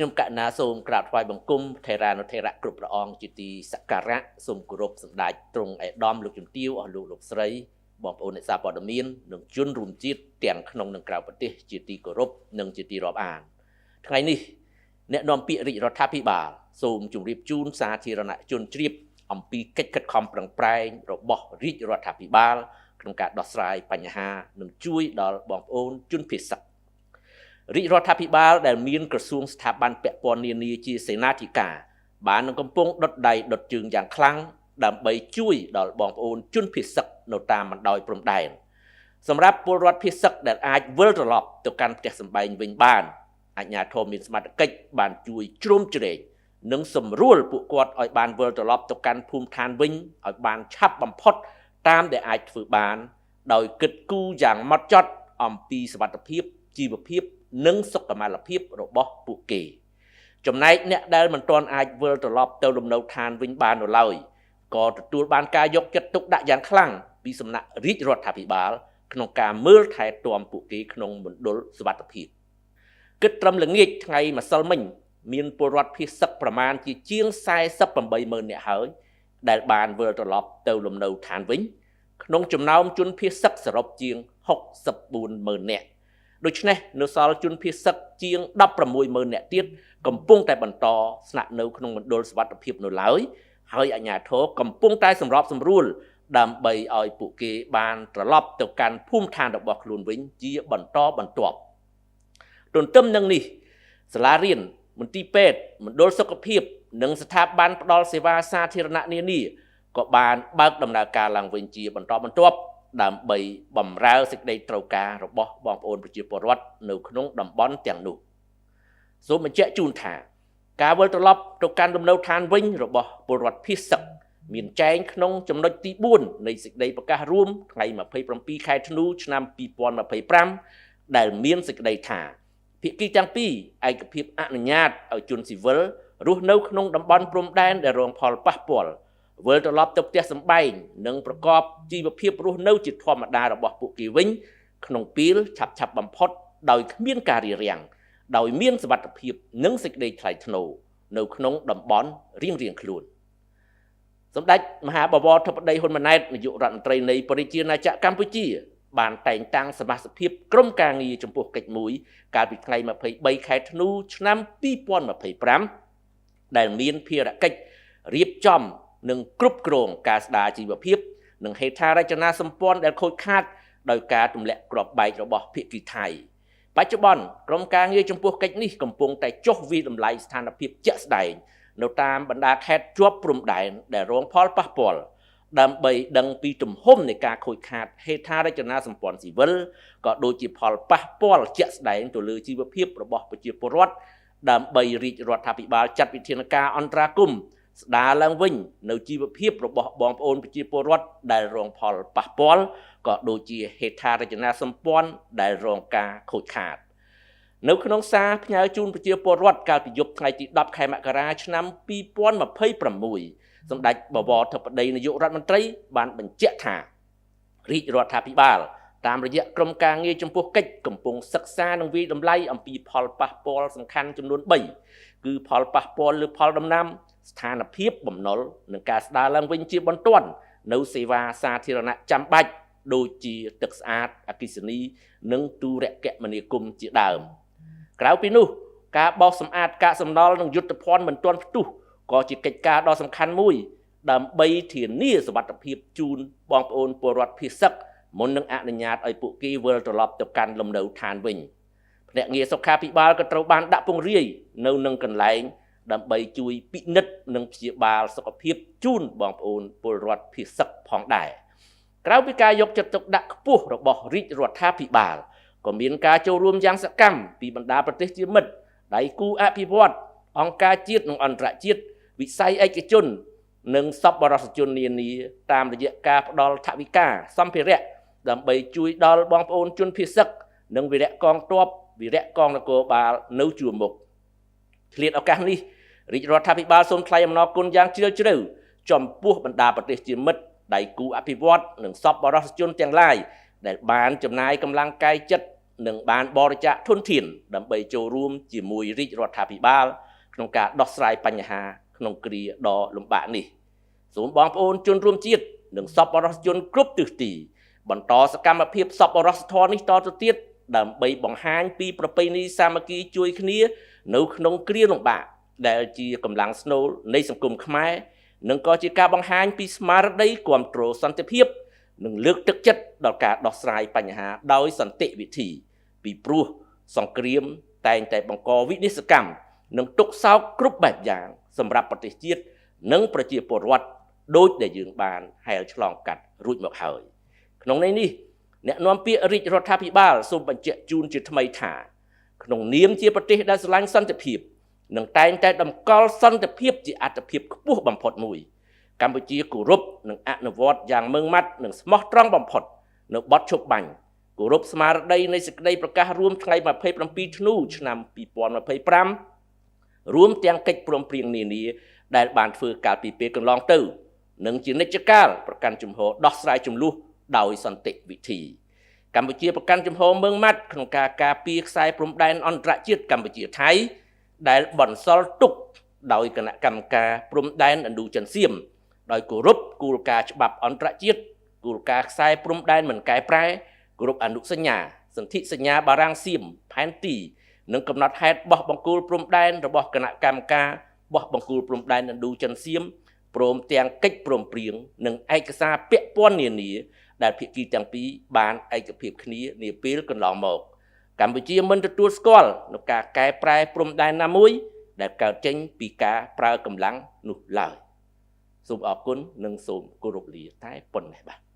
ខ្ញុំកណ្ណាសូមក្រាបថ្វាយបង្គំថេរានុថេរៈគ្រប់ព្រះអង្គជាទីសក្ការៈសូមគោរពសម្ដេចទ្រង់ឯកឧត្តមលោកជំទាវអស់លោកលោកស្រីបងប្អូនអ្នកសារព័ត៌មាននិងជនរួមជាតិទាំងក្នុងនិងក្រៅប្រទេសជាទីគោរពនិងជាទីរាប់អានថ្ងៃនេះអ្នកនាំពាក្យរាជរដ្ឋាភិបាលសូមជម្រាបជូនសាធារណជនជ្រាបអំពីកិច្ចខិតខំប្រឹងប្រែងរបស់រាជរដ្ឋាភិបាលក្នុងការដោះស្រាយបញ្ហានិងជួយដល់បងប្អូនជនភៀសសឹករាជរដ្ឋាភិបាលដែលមានក្រសួងស្ថាប័នពាក់ព័ន្ធនានាជាសេនាធិការបាននឹងកំពុងដុតដៃដុតជើងយ៉ាងខ្លាំងដើម្បីជួយដល់បងប្អូនជនភៀសសឹកនៅតាមបណ្ដោយព្រំដែនសម្រាប់ពលរដ្ឋភៀសសឹកដែលអាចវិលត្រឡប់ទៅកាន់ផ្ទះសម្បែងវិញបានអាជ្ញាធរមានសមត្ថកិច្ចបានជួយជ្រោមជ្រែងនិងសម្រួលពួកគាត់ឲ្យបានវិលត្រឡប់ទៅកាន់ភូមិឋានវិញឲ្យបានឆាប់បំផុតតាមដែលអាចធ្វើបានដោយគិតគូរយ៉ាងម៉ត់ចត់អំពីសុវត្ថិភាពជីវភាពនិងសុខុមាលភាពរបស់ពួកគេចំណែកអ្នកដែលមិនទាន់អាចវិលត្រឡប់ទៅលំនៅឋានវិញបាននៅឡើយក៏ទទួលបានការយកចិត្តទុកដាក់យ៉ាងខ្លាំងពីសំណាក់រាជរដ្ឋាភិបាលក្នុងការមើលថែទាំពួកគេក្នុងមណ្ឌលសុវត្ថិភាពគិតត្រឹមល្ងាចថ្ងៃម្សិលមិញមានពលរដ្ឋភៀសសឹកប្រមាណជាជាង48ម៉ឺននាក់ហើយដែលបានវិលត្រឡប់ទៅលំនៅឋានវិញក្នុងចំណោមជនភៀសសឹកសរុបជាង64ម៉ឺននាក់ដូច្នេះនៅសល់ជនភៀសសឹកជាង16ម៉ឺននាក់ទៀតកំពុងតែបន្តស្នាក់នៅក្នុងមណ្ឌលសុវត្ថិភាពនៅឡើយហើយអាជ្ញាធរកំពុងតែសម្របសម្រួលដើម្បីឲ្យពួកគេបានត្រឡប់ទៅកាន់ភូមិឋានរបស់ខ្លួនវិញជាបន្តបន្ទាប់ទន្ទឹមនឹងនេះសាលារៀនមន្ទីរពេទ្យមណ្ឌលសុខភាពនិងស្ថាប័នផ្ដល់សេវាសាធារណៈនានាក៏បានបើកដំណើរការឡើងវិញជាបន្តបន្ទាប់ដើម្បីបំរើសេចក្តីត្រូវការរបស់បងប្អូនប្រជាពលរដ្ឋនៅក្នុងតំបន់ទាំងនោះសូមបញ្ជាក់ជូនថាការវិលត្រឡប់ទៅកាន់លំនៅឋានវិញរបស់ពលរដ្ឋភៀសសឹកមានចែងក្នុងចំណុចទី4នៃសេចក្តីប្រកាសរួមថ្ងៃ27ខែធ្នូឆ្នាំ2025ដែលមានសេចក្តីថាភាគីទាំងពីរឯកភាពអនុញ្ញាតឲ្យជនស៊ីវិលរស់នៅក្នុងតំបន់ព្រំដែនដែលរងផលប៉ះពាល់វិលត្រឡប់ទៅផ្ទះសម្បែងនិងប្រកបជីវភាពរស់នៅជាធម្មតារបស់ពួកគេវិញក្នុងពេលឆាប់ៗបំផុតដោយគ្មានការរារាំងដោយមានសុវត្ថិភាពនិងសេចក្តីថ្លៃថ្នូរនៅក្នុងតំបន់រៀងៗខ្លួនសម្ដេចមហាបវរធិបតីហ៊ុនម៉ាណែតនាយករដ្ឋមន្ត្រីនៃប្រជាណាចក្រកម្ពុជាបានតែងតាំងសមាជិកភាពក្រុមការងារចំពោះកិច្ចមួយកាលពីថ្ងៃ23ខែធ្នូឆ្នាំ2025ដែលមានភារកិច្ចរៀបចំនិងគ្រប់គ្រងការស្ដារជីវភាពនិងហេដ្ឋារចនាសម្ព័ន្ធដែលខូចខាតដោយការទម្លាក់គ្រាប់បែករបស់ភាគីថៃបច្ចុប្បន្នក្រុមការងារចំពោះកិច្ចនេះកំពុងតែចុះវាយតម្លៃស្ថានភាពជាក់ស្ដែងនៅតាមបណ្ដាខេត្តជាប់ព្រំដែនដែលរងផលប៉ះពាល់ដើម្បីដឹងពីទំហំនៃការខូចខាតហេដ្ឋារចនាសម្ព័ន្ធស៊ីវិលក៏ដូចជាផលប៉ះពាល់ជាក់ស្ដែងទៅលើជីវភាពរបស់ប្រជាពលរដ្ឋដើម្បីរាជរដ្ឋាភិបាលចាត់វិធានការអន្តរាគមន៍ស្ដារឡើងវិញនៅជីវភាពរបស់បងប្អូនប្រជាពលរដ្ឋដែលរងផលប៉ះពាល់ក៏ដូចជាហេដ្ឋារចនាសម្ព័ន្ធដែលរងការខូចខាតនៅក្នុងសារផ្ញើជូនប្រជាពលរដ្ឋកាលពីយប់ថ្ងៃទី10ខែមករាឆ្នាំ2026សម្ដេចបវរធិបតីនាយករដ្ឋមន្ត្រីបានបញ្ជាក់ថារាជរដ្ឋាភិបាលតាមរយៈក្រុមការងារចំពោះកិច្ចកំពុងសិក្សានិងវាយតម្លៃអំពីផលប៉ះពាល់សំខាន់ចំនួន3គឺផលប៉ះពាល់លើផលដំណាំស្ថានភាពបំណុលនិងការស្ដារឡើងវិញជាបន្ទាន់នៅសេវាសាធារណៈចាំបាច់ដូចជាទឹកស្អាតអគ្គិសនីនិងទូរគមនាគមន៍ជាដើមក្រៅពីនោះការបោសសម្អាតកាកសំណល់និងយុទ្ធភ័ណ្ឌមិនទាន់ផ្ទុះក៏ជាកិច្ចការដ៏សំខាន់មួយដើម្បីធានាសុវត្ថិភាពជូនបងប្អូនពលរដ្ឋភៀសសឹកមុននឹងអនុញ្ញាតឲ្យពួកគេវិលត្រឡប់ទៅកាន់លំនៅឋានវិញភ្នាក់ងារសុខាភិបាលក៏ត្រូវបានដាក់ពង្រាយនៅនឹងកន្លែងដើម្បីជួយពិនិត្យនិងព្យាបាលសុខភាពជូនបងប្អូនពលរដ្ឋភៀសសឹកផងដែរក្រៅពីការយកចិត្តទុកដាក់ខ្ពស់របស់រាជរដ្ឋាភិបាលក៏មានការចូលរួមយ៉ាងសកម្មពីបណ្ដាប្រទេសជាមិត្តដៃគូអភិវឌ្ឍអង្គការជាតិនិងអន្តរជាតិវិស័យឯកជននិងសប្បុរសជននានាតាមរយៈការផ្ដល់ថវិកាសម្ភារៈដើម្បីជួយដល់បងប្អូនជនភៀសសឹកនិងវីរៈកងទ័ពវីរៈកងនគរបាលនៅជួរមុខឆ្លៀតឱកាសនេះរាជរដ្ឋាភិបាលសូមថ្លែងអំណរគុណយ៉ាងជ្រាលជ្រៅចំពោះបណ្ដាប្រទេសជាមិត្តដៃគូអភិវឌ្ឍនិងសប្បុរសជនទាំងឡាយដែលបានចំណាយកម្លាំងកាយចិត្ត និងបានបរិច្ចាគធនធានដើម្បីចូលរួមជាមួយរាជរដ្ឋាភិបាលក្នុងការដោះស្រាយបញ្ហាក្នុងគ្រាដ៏លំបាកនេះ។ សូមបងប្អូនជនរួមជាតិនិងសប្បុរសជនគ្រប់ទិសទីបន្តសកម្មភាពសប្បុរសធម៌នេះតទៅទៀត ដើម្បីបង្ហាញពីប្រពៃណីសាមគ្គីជួយគ្នានៅក្នុងគ្រាលំបាក ដែលជាកម្លាំងស្នូលនៃសង្គមខ្មែរ និងក៏ជាការបង្ហាញពីស្មារតីគ្រប់គ្រងសន្តិភាព និងលើកទឹកចិត្តដល់ការដោះស្រាយបញ្ហាដោយសន្តិវិធី ពីព្រោះសង្គ្រាមតែងតែបង្កវិនាសកម្មនិងទុក្ខសោកគ្រប់បែបយ៉ាងសម្រាប់ប្រទេសជាតិនិងប្រជាពលរដ្ឋ ដោយដែលយើងបានហែលឆ្លងកាត់រួចមកហើយ។ ក្នុងន័យនេះ អ្នកនាំពាក្យរាជរដ្ឋាភិបាលសូមបញ្ជាក់ជូនជាថ្មីថា ក្នុងនាមជាប្រទេសដែលស្រឡាញ់សន្តិភាព និងតែងតែតម្កល់សន្តិភាពជាអត្ថភាពខ្ពស់បំផុតមួយ កម្ពុជាគោរពនិងអនុវត្តយ៉ាងម៉ឺងម៉ាត់និងស្មោះត្រង់បំផុតនៅបទឈប់បាញ់ គោរពស្មារតីនៃសេចក្តីប្រកាសរួមថ្ងៃ27ធ្នូឆ្នាំ2025 រួមទាំងកិច្ចព្រមព្រៀងនានាដែលបានធ្វើកាលពីពេលកន្លងទៅ និងជានិច្ចកាលប្រកាន់ជំហរដោះស្រាយចំនួនដោយសន្តិវិធី។ កម្ពុជាប្រកាន់ជំហរម៉ឺងម៉ាត់ក្នុងការការពារខ្សែព្រំដែនអន្តរជាតិកម្ពុជាថៃ ដែលបន្សល់ទុកដោយគណៈកម្មការព្រំដែនឥណ្ឌូចិនសៀម ដោយគោរពគោលការណ៍ច្បាប់អន្តរជាតិ គោលការណ៍ខ្សែព្រំដែនមិនកែប្រែ គោរពអនុសញ្ញា សន្ធិសញ្ញាបារាំងសៀម ផែនទី និងកំណត់ហេតុបោះបង្គោលព្រំដែនរបស់គណៈកម្មការបោះបង្គោលព្រំដែនឥណ្ឌូចិនសៀម ព្រមទាំងកិច្ចព្រមព្រៀងនិងឯកសារពាក់ព័ន្ធនានាដែលភាគីទាំងពីរបានឯកភាពគ្នានាពេលកន្លងមក។ កម្ពុជាមិនទទួលស្គាល់នូវការកែប្រែព្រំដែនណាមួយដែលកើតចេញពីការប្រើកម្លាំងនោះឡើយ។ សូមអរគុណនិងសូមគោរពលាតែប៉ុណ្ណេះបាទ។